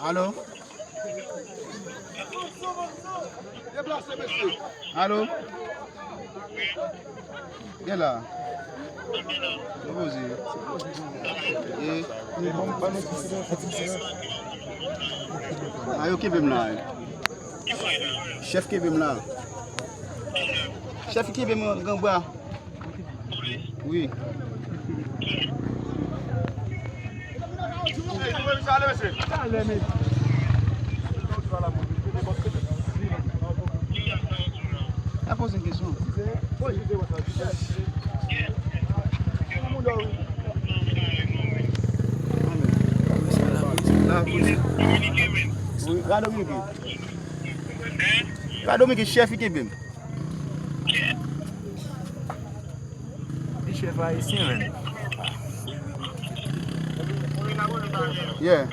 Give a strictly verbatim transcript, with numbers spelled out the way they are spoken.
Alo? Alo? Gen la. Repoze. E, a, yo kenbe m la. Chèf kenbe m la. Chèf kenbe m nan bra. Wi. N a poze kesyon. Lapolis. Wi, gade w, Miki. Gade w, Miki, chèf ki kenbe m. Li chèf ayisyen, menn. Yeah.